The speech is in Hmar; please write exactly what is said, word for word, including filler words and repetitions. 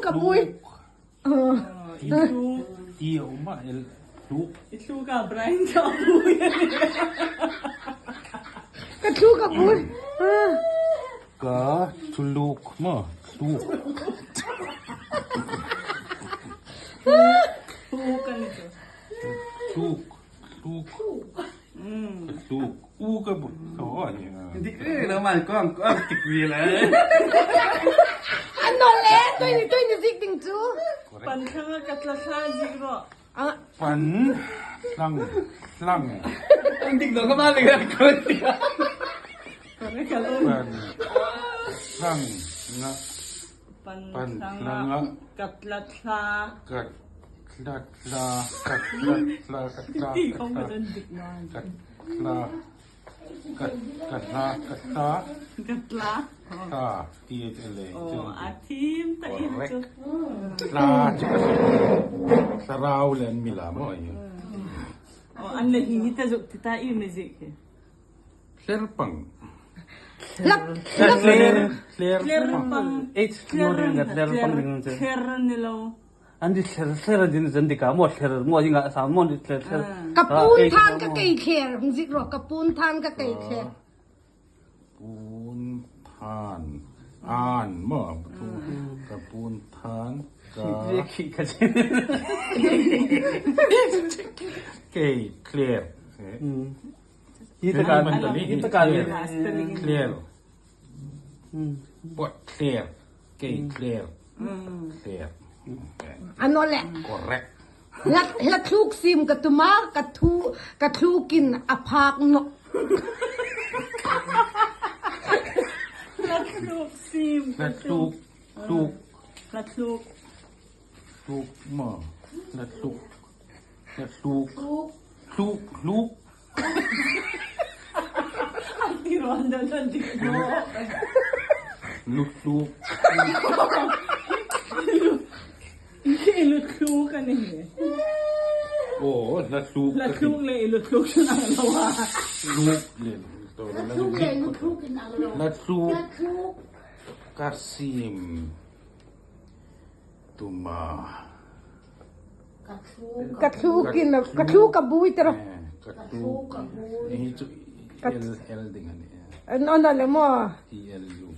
Ka buoi. Tluk. Ah. Ti, ti a um a, el, tluk. I tluk a, Brian, ka buoi. Ka tluk a buoi. Ah. Ka tluk maw, tluk. Tluk a ni chu. Tluk, tluk. Mm. Ka tluk. U ka buoi. Aw, a ni. Di, eh, lo mal kong, kong, tik wi la. Ano le, tuhin, tuhin ziek ding chu. Correct. Pan thlang a ka tla thla ziek ro. Ah. Pan thlang, thlang. An dik dawk ka mal le ka kong. Correct, ka lo. Pan thlang nga. Pan, pan thlang nga. Thlang nga. Ka tla thla. Ka tla thla, ka tla thla, ka tla, ka tla. Ka tla. Ka, ka thla, ka thla. Ka thla. Thla, T H L A. Oh, a thiem ta i chu. Correct. Thla, chu ka thla. Thlarau le an mi la maw. Oh, an le hi ta zuk ti ta i mi zik hi. Thler pang. Thler, thler, thler pang. H, thler, thler pang. Thler ni lo. An di thler, thler din zan di ka maw thler, maw di nga sa maw di thler, thler. Ah. Ka pun than ka kei thler, hung ziek ro, ka pun than ka kei thler. Pun than. An maw, ka pun than, ka. Kei thler. Mm. Hi taka, hi taka le. Thler. Hmm. Pot thler. Kei thler. Hmm. Thler. Ano le. Correct. Hla, hla tluk siem ka tum a, ka thu, ka tlukin a phak nawh. Hla tluk siem ka tum. Hla tluk, tluk. Hla tluk. Tluk maw. Hla tluk. Hla tluk. Tluk, tluk. An ti ro an dan an ti ro. Tluk, tluk. Tluk, tluk a ni. Oh, hla tluk. Hla tluk le tluk tluk chu nang lo a. Tluk le. Hla tluk le tluk tluk nang lo. Hla tluk. Hla tluk. Ka siem. Tum a. Ka thluk in, ka thluk a buoi ta ro. Eh, ka thluk. Ka thluk a buoi. Hi chu ka L, L ding a nih. An, an le maw. T L U.